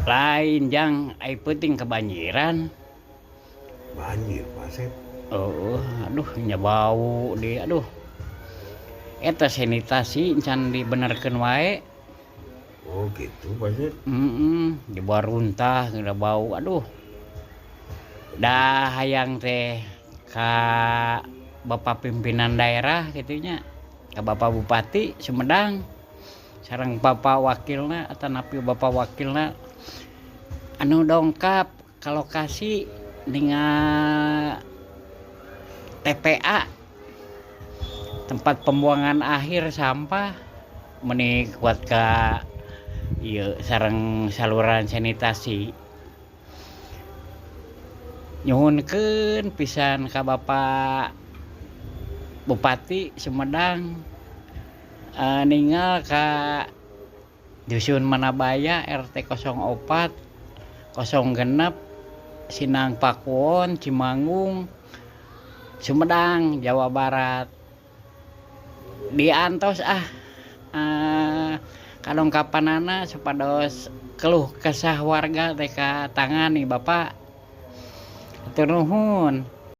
Lain, Jang, ai peuting kebanjiran. Banjir, Pak Asep. Oh, aduh, nya bau di, aduh. Eta sanitasi can dibenerkeun wae. Oh gitu, Pak Asep. Heeh, di bawah runtah udah bau, aduh. Dah hayang teh ka Bapak pimpinan daerah gitu nya, ka Bapak Bupati Sumedang sareng Bapak wakilna atau napi Bapak wakilna anu dongkap ka lokasi ningal TPA, tempat pembuangan akhir sampah, meni kuat ka ieu sareng saluran sanitasi. Nyuhunkeun pisan ka Bapak Bupati Sumedang, ningal ka Dusun Manabaya, RT 04 06, Sinang Pakuwon, Cimanggung, Sumedang, Jawa Barat. Diantos ah kadongkapanana supados keluh kesah warga teh katangani, Bapak. Hatur nuhun.